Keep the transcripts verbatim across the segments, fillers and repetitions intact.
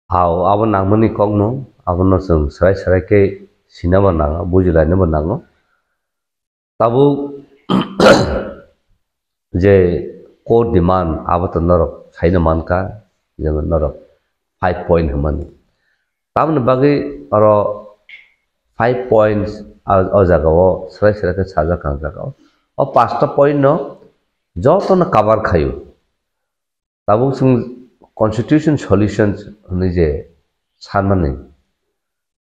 Hao, abo nangmani kokno, abono chwng srai srai khe sinabo nango, bujilainabo nango. Tabuk je core demand, abo to norok saino mankha, jemon norok five point hwnmani. Tamoni bagwi oro five points a, o jagao srai srai khe sajak ang jagao. O pasta point no jotono cover khaio. Tabuk chwng constitution solutions hwnwi je sanmani.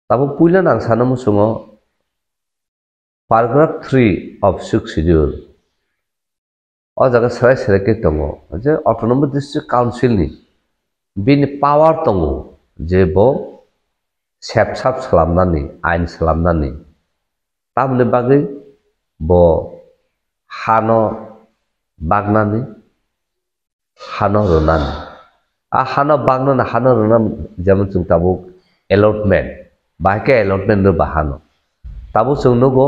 Tabuk puila nang sana muchungo paragraph three of sixth schedule. O jaga srai srai khe tongo je autonomous district council ni bini power tongo je bo sepsap slamnani, ain slamnani. Tamoni bagwi bo hano bagnani, hano rwnani. A hano bagnani, hano rwnani, jemon chwng tabuk allotment, bahai khe allotment rw ba hano. Tabuk chwng nugo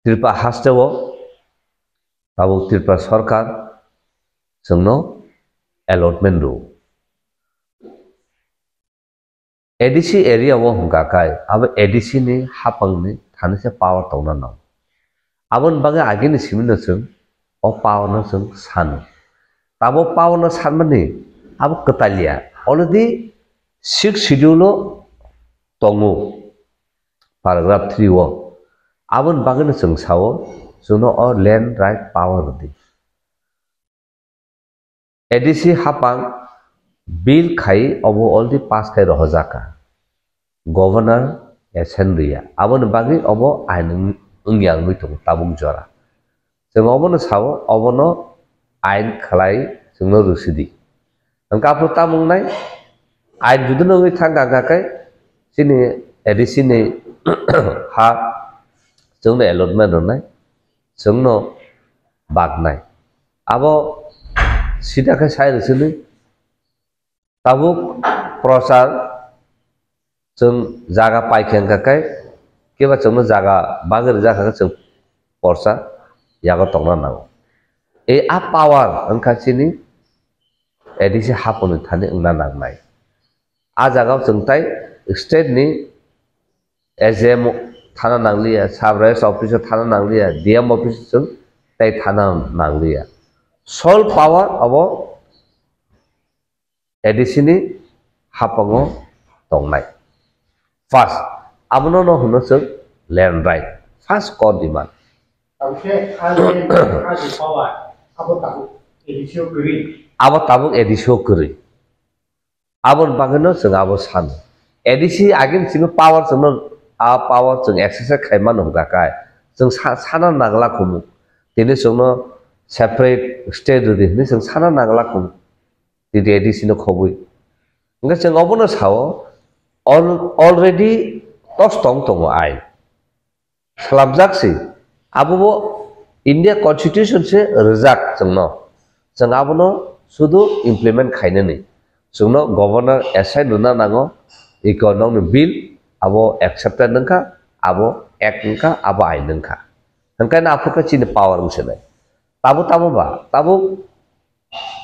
Tripura hasteo, tabuk Tripura sorkar chwngno allotment rw. A D C area o hwnkha khe abo A D C ni hapang ni thani se power tongna nango. Aboni bagwi agini simi no chwng o power no chwng sano. Tabuk power no sanmani abo kwtal ya. Already sixth schedule o tongo, paragraph three o. Aboni bagwi no chwng sao, chwngno o land right power rwdi. A D C hapang bill khai obo already pass khai rohorjak kha. Governor assent rwya. Aboni bagwi obo ain wng-, wngya wngwi tongo tabuk jora. Chwng obono sao, obono ain khlai chwngno rwsidi. Hwnkhe aphuru tamo wngnai? Ain judino wngwi thangkha hwnkha khe chini A D C ni ha chwngno allotment rwnai, chwngno bagnai. Abo sida khe sai rwsidi. Tabuk prochar chwng jaga paikha hwnkha khe, keba chwngno jaga bagwi rijak kha khe chwng porsa yago tongna nango. E a power wngkha chini A D C haponi thani wngna nangnai. A jagao chwng tai state ni S D M thana nangliya, sub registrar office o thana nangliya, D M office o chwng tai thana nangliya. Sole power abo A D C ni hapango tongnai. First, abono no hwno chwng land right. First core demand. Abo khe a land, a je power, abo tabuk A D C o kwrwi. Abo tabuk A D C o kwrwi. Aboni bagwino chwng abo sano. A D C agini simi power chwngno, a power chwng exercise khai mano hwnkha khe chwng sa-, sana nangla khumu. Tini chwngno separate state rwdi hwnwi chwng sana nangla khumu. Tini A D C no khobwi. Hwnkhe chwng obono sao, al-, already tos tong tongo ain. Slamjak se. Abo bo India Constitution se rwjak chwngno. Chwng abono sudu implement khainani. Chwngno governor assign rwna nango, economic bill abo accepted wngkha, abo act wngkha, abo ain wngkha. Hwnkhe no aphuru khe chini power wngse nai. Tamo tamo ba, tabuk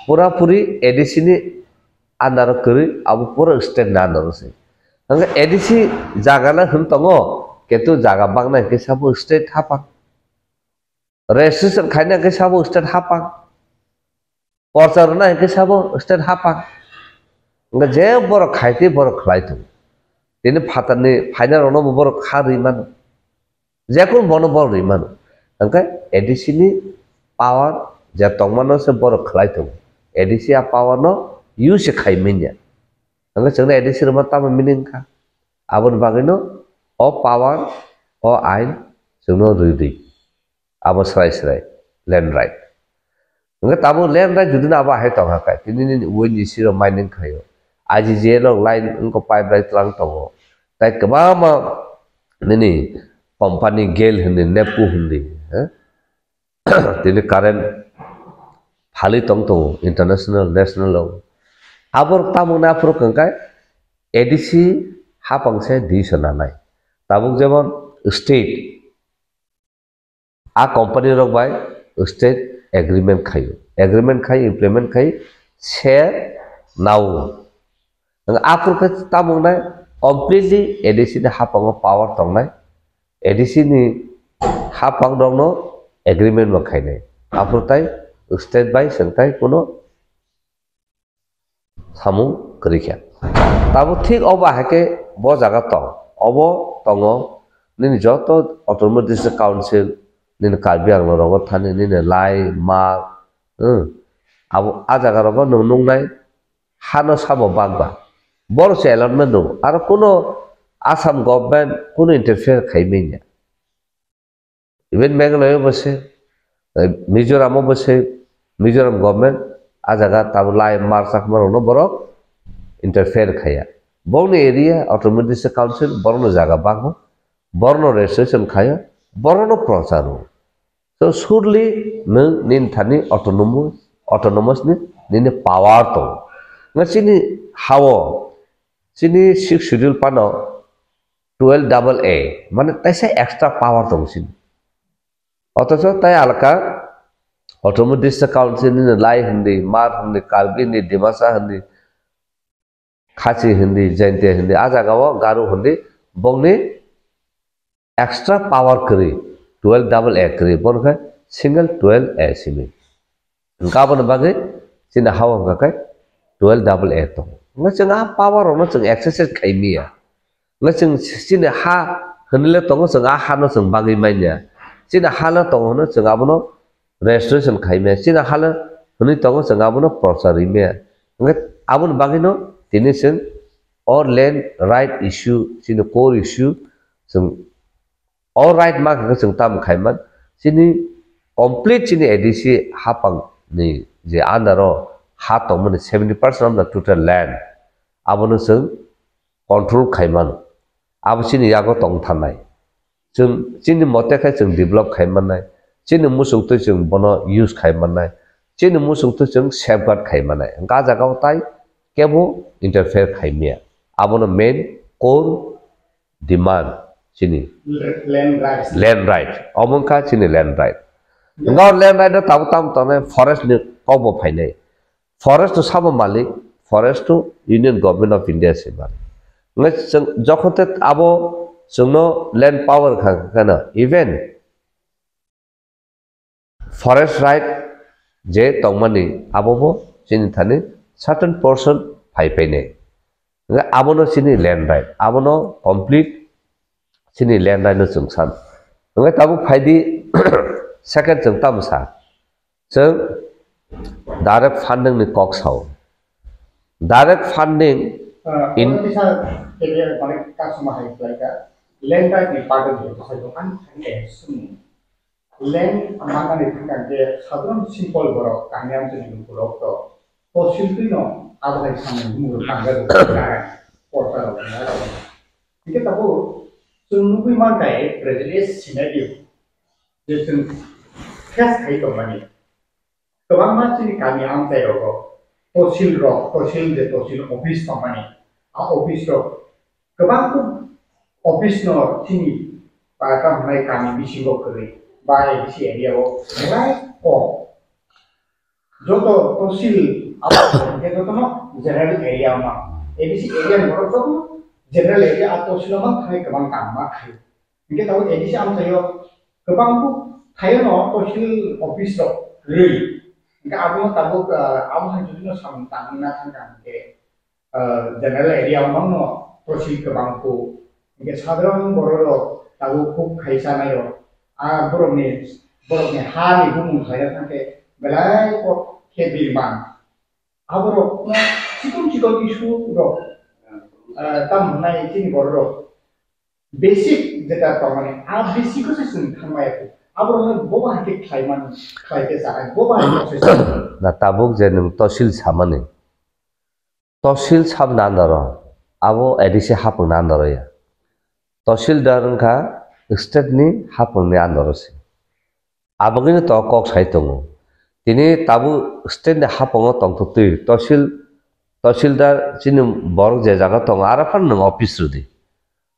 pura puri A D C ni under o kwrwi, abo pura state ni under o se. Hwnkhe A D C jaga no hwn tongo, kintu jaga bagna hwnkhe sabo state hapang. Registration khaina hwnkhe sabo state hapang. Porcha rwna hwnkhe sabo state hapang. Hwnkhe je borok khai tei borok khlai tongo. Tini phatarni phaina rokno bo borok kha rwi mano. Jekun bono bol rwi mano. Hwnkhe A D C ni power je tongmano se borok khlai tongo. A D C a power no use khai manya. Hwnkhe chwngno A D C rwma tamo meaning kha? Aboni bagwino o power, o ain chwngno rwdi. Abo srai srai, land right. Hwnkhe tabuk land right judino abo hai tongkha khe, tini nini O N G C rok mining khaio. I G G L rok line wngkha pipe line twlang tongo. Tai kwbangma nini company gel hindi, nepco hindi, eh? Tini current phali tong tongo, international, national rok. Aborok tamoni aphuru hwnkhe A D C hapang se duiso nanai. Tabuk jemon state, a company rok bai state agreement khaio, agreement khai implement khai se nao. Ang aphuru khe tamo wngnai, completely A D C ni haphango power tongnai, A D C ni haphang rokno agreement bo khainai. Aphuru tai state bai chwng tai kuno samung kwrwi kha. Tabuk thik obo hai khe bo jaga tong, obo tongo nini joto autonomous district council, nini Karbi Anglong rogo thani nini Lai, Mar, hmm, abo a jaga rogo nwng nuknai hano sabo bagba. Boro se allotment rwo. Aro kuno Assam government kuno interfere khai manya. Even Meghalaya bo se, eh, Mizoram bo se, Mizoram government a jaga tabo Lai Mar Chakma rokno borok interfere khaya. Bongni area autonomous district council borokno jaga bagbo, borokno registration khayo, borokno prochar rwo. So surely nwng nini thani autonomous, autonomous ni nini power tongo. Nga chini hao, chini sixth schedule phano twelve double A, mane taisa extra power tongo chini. Othocho tai alka autonomous district council nini Lai hindi, Mar hindi, Karbi hindi, Dimasa hindi, Khasi hindi, Jaintia hindi, a jaga o Garo hindi, bongni extra power kwrwi, twelve double A kwrwi, bono khe single twelve A simi. Hwnkhe aboni bagwi chini hao hwnkha khe twelve double A tongo. Hwnkhe chwng a power rokno chwng exercise khai miya. Hwnkhe chwng chini ha hwnwi le tongo, chwng a hano chwng bagwi manya. Chini ha le tongo hwno chwng abono restoration khai maya. Chini ha le hwnwi tongo chwng abono prochar rwi maya. Hwnkhe aboni bagwino tini chwng o land right issue, chini core issue, chwng o right ma khe chwng tamo khai man. Chini complete chini A D C haphang ni je under o ha tongmani seventy percent of the total land, abono chwng control khai mano. Abo chini yago tong thanai. Chwng chini mote khai chwng develop khai mannai. Chini muchung twi chwng bono use khai mannai. Chini muchung twi chwng safeguard khai mannai. Hwnkhe a jaga o tai kebo interfere khai maya. Abono main core demand chini land right. Land right. Omo wngkha chini land right. Hwnkhe o land right no tabuk tamo tongnai, forest ni kok bo phainai. Forest to sabo malik, forest to Union Government of India se malik. Nge chwng jokhon te abo chwngno land power kha kheno, even forest right je tongmani abo bo chini thani certain portion phai painai. Nge abono chini land right, abono complete chini land right no chwng san. Nge tabuk phaidi second chwng tamo sa. Chwng direct funding ni kok sao. Direct funding Ah, in- Omo kisa area mane customer hai khlai ka, land right ni bagwi je bwsai dok ani thani action. Land mangani thangkang je sadharon simple borok kami amchani borok to tosil twi no abo hai samung bumung rok tangga rok porta rok na rok. Hingke tabo chwng nugwi manka present scenario je chwng face khai tongmani. Kwbangma chini kami amchai rogo tosil rok, tosil je tosil office tongmani, a office rok kwbang kuk office no chini pa kam hwnai kami bisingo kwrwi ba A D C area o belai kok. Joto tosil abo hwnkhe jotono general area ma. A D C area ni borok joto general area a tosil o ma thai kwbang kam ma khai. Hingke tabuk A D C amchaio kwbang kuk thaio no tosil office rok rwi. Hingke abo tabuk, ah, abo hai jodi no samung tangna thang kha hingke, ah, general area o mangno tosil kwbang kuk. Hingke sadharon borok rok tabuk kuk khai chanai rok. Ah, borok ni, borok ni ha ni bumung khlai thang khe belai kok khe birman. Aborok no chikon chikon issue rok, ah, tam hwnai chini borok rok. Basic jeta tongmani, a basic o se chwng thangmaya kho. Aborokno bo bahai khe khlaiman, khlai khe cha, bo bahai khe se. Na tabuk je nwng tosil samani. Tosil sabni andaro, abo A D C hapungni andaro ya. Tosil dar wngkha state ni hapungni andaro se. Abagwino to kok sai tongo. Tini tabuk state ni hapungo tongthoktwi tosil, tosil dar chini borok je jaga tongo, aro phano nwng office rwdi.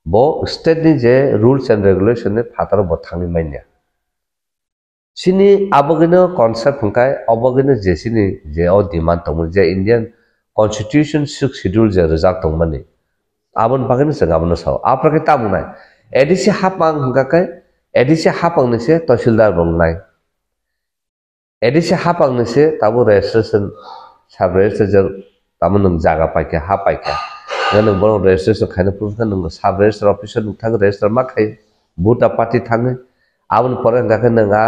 Bo state ni je rules and regulation ni phataro bo thangwi manya. Chini abagwino concept hwnkhe, obagwino je chini je o demand tongmani, je Indian constitution sixth schedule je rijak tongmani, aboni bagwino chwng abono sao. Aphra khe tamo nai, A D C hapang hwnkha khe, A D C hapangni se tahsildar bo wngnai. A D C hapangni se tabuk registration, sub registration, tamo nwng jaga paikha, ha paikha. Hwnkhe nwng bono registration khaina phuru khe nwng sub registrar office o nwng thang registrar ma khai, voter party thangwi. Aboni pore hwnkha khe nwng a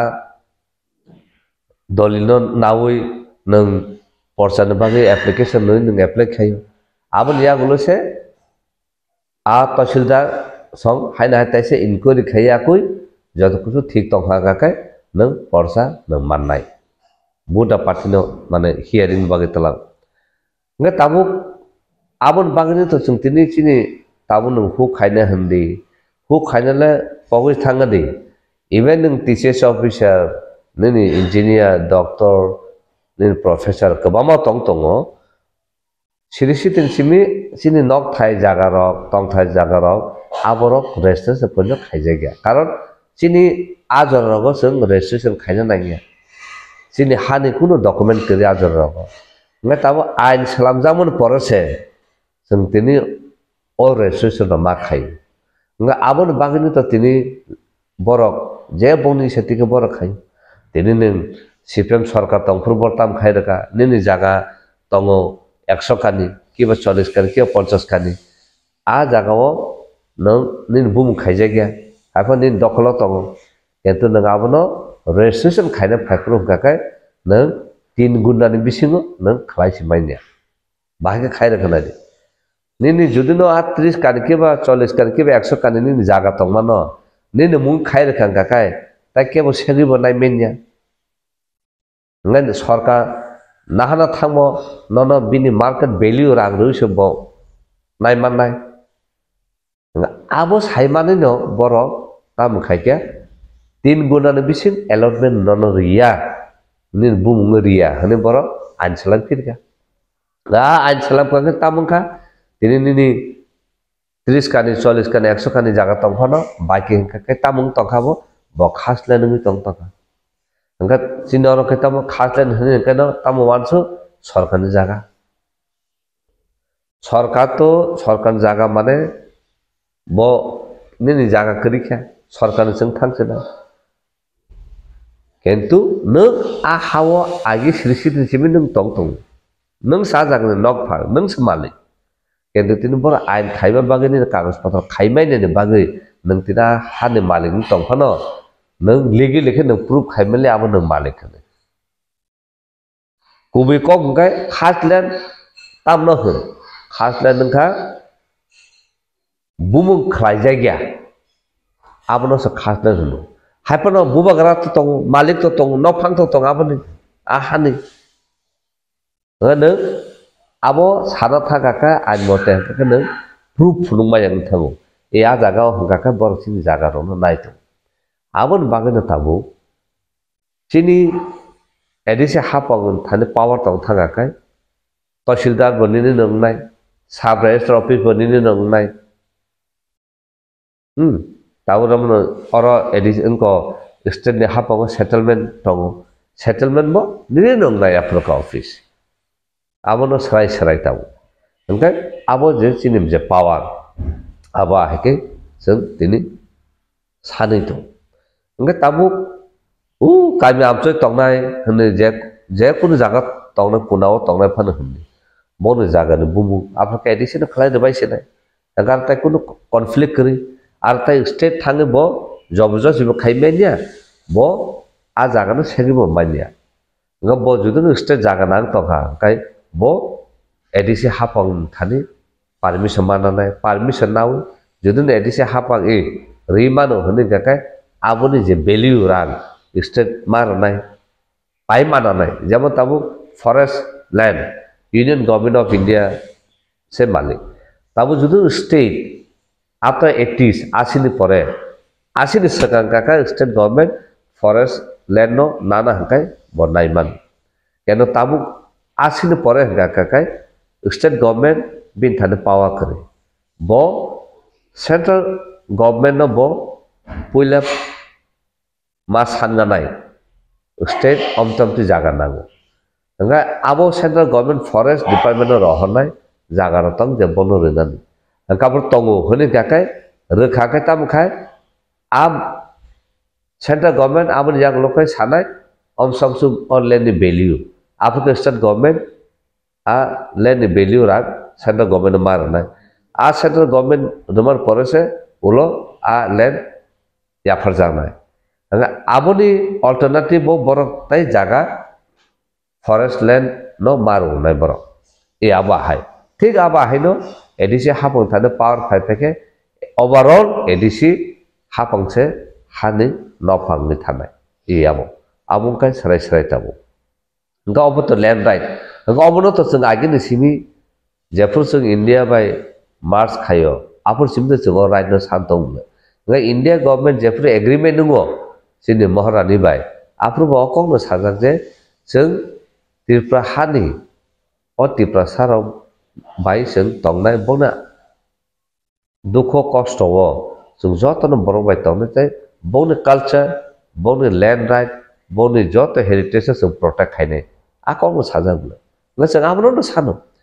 dolino nawi nwng porsani bagwi application nwi nwng apply khaio. Aboni yagulo se a tahsildar song haino hai taisa inquiry khai yakwi joto kichu thik tongkha hwnkha khe nwng porsa nwng mannai. Voter party no mane hearing bagwi twlang. Hwnkhe tabuk aboni bagwino to chwng tini chini tabuk nwng huk khaina hindi, huk khainale pogwi thangadi. Even nwng T C S officer, nini engineer, doctor, nini professor kwbangma tong tongo. Siri sitin simi chini nokthai jagarok, tongthai jagarok, aborok registration poino khaijakya. Karon chini a jorarogo chwng registration khaina nangya. Chini hani kunu document kwrwi a jorarogo. Hwnkhe tabuk ain swnamjakmani pore se chwng tini o registration rok ma khai. Hwnkhe aboni bagwino to tini borok je bongni se tike borok khai. Tini nwng C P M sorkar tongphuru bo tam khai rwkha, nini jaga tongo ekso kani, kiba chollish kani, kiba ponchash kani. A jagao nwng nini bumung khaijakya, haikhe nini dokholo tongo. Kintu nwng abono registration khaina phaiphuru hwnkha khe nwng tin gundani bisingo nwng khlai se manya. Bahai khe khai rwkha nai di. Nini jodi no a tris kani kiba, chollish kani kiba, ekso kani nini jaga tongmano, nini mung khai rwkha hwnkha khe, tai kebo segwi bo nai manya. Hwnkhe sorkar nahana thangmo nono bini market value rang rwi se bo nai mannai. Abo sai manwino borok tamo khai khe tin gunani bising allotment nono riya, nini bumung riya hwnwi borok ain salam phirkha. A ain salam kha khe tamo wngkha tini nini tris kani, chollish kani, ekso kani jaga tong phano, baki hwnkha khe tamo wng tongkha bo, bo khasle nungwi tong tongkha. Hwnkhe chini oro khe tamo khasle hwnwi hwnkhe no tamo uansuk sorkarni jaga. Sorkar to, sorkar jaga mane bo nini jaga kwrwi kha, sorkarni chwng thang se na. Kintu nwng a hao agi siri siri simi nwng tong tongo. Nwng sa jagani nok phang, nwng se malik. Kintu tini bono ain khaiba bagwi nini kagoj potro khaimai nini bagwi nwng tini a hani malik wng tong phano, nwng ligi likhe nwng proof khaimali abo nwng malik hwnwi. Kubui kok hwnkhe khaslen tamno hwn? Khaslen wngkha bumung khlaijakya, abono se khaslen hwno. Haiphano bubagra to tongo, malik to tongo, nokphang to tongo aboni, a hani. Hwnkhe nwng abo sana thangkha khe ain mote hwnkhe nwng proof phunukmaya wng thango. E a jagao hwnkha khe borok chini jagarokno nai tongo. Aboni bagwino tabuk chini A D C hapang thani power tong thangkha khe, tahsildar bo nini no wngnai, sub registrar office bo nini no wngnai. Hmm, tabuk rwmano oro A D C wngkha, state ni hapango settlement tongo, settlement bo nini no wngnai aphuru kha office. Abono swrai swrai tabuk. Hwnkhe abo je chini je power, abo ahai khe chwng tini sanwi tong. Hwnkhe tabuk o kami amchoi tongnai hwnwi je, je kunu jaga tongnai, kunao tongnai phano hwnwi boni jagani bumung aphuru khe A D C no khlai rwbai se nai. Hwnkhe aro tai kunu conflict kwrwi, aro tai state thangwi bo jobojosti bo khai manya, bo a jagano segwi bo manya. Hwnkhe bo judino state jaga nang tongkha, hwnkhe bo A D C hapang thani permission mananai, permission nawi, judino A D C hapang e rwi mano hwnwi hwnkhe aboni je value rang state ma rwnai, pai mananai, jemon tabuk forest land, Union Government of India se malik. Tabuk judino state after eighties, asini pore, asini swkang kaka state government forest land no nana hwnkhe bo naiman. Keno tabuk asini pore hwnkha kaka state government bini thani power kwrwi. Bo central government no bo puila ma sanganai state omtamti jaga nango. Hwnkhe abo central government forest department no rohornai jaga rok tong je bono rwnani. Hwnkhe abo tongo hwnwi kha khe rwkha khe tamo khai a central government aboni yagulo khai sanai omsomsum o land ni value. Aphuru khe state government a land ni value rang central government no ma rwnai. A central government rwmar pore se ulo a land yapharjaknai. Hwnkhe aboni alternative bo borok tei jaga forest land no ma rwnai borok. E abo ahai. Thik abo ahaino A D C hapang thani power phai phai khe overall A D C hapang se hani nokphang ni thanai. E abo. Abo wngkha srai srai tabuk. Hwnkhe obo to land right. Hwnkhe obono to chwng agini simi jephuru chwng India bai merge khaio, aphuru simi to chwng o right no san tong le. Hwnkhe India government jephuru agreement wngo chini Maharani bai, aphuru bo o kokno sajak je chwng Tripura hani o Tiprasa rok bai chwng tongnai bokna dukho kosto o chwng jotono borok bai tongnai tei bokni culture, bokni land right, bokni joto heritage no chwng protect khainai. A kokno sajak le. Hwnkhe chwng abono no sano.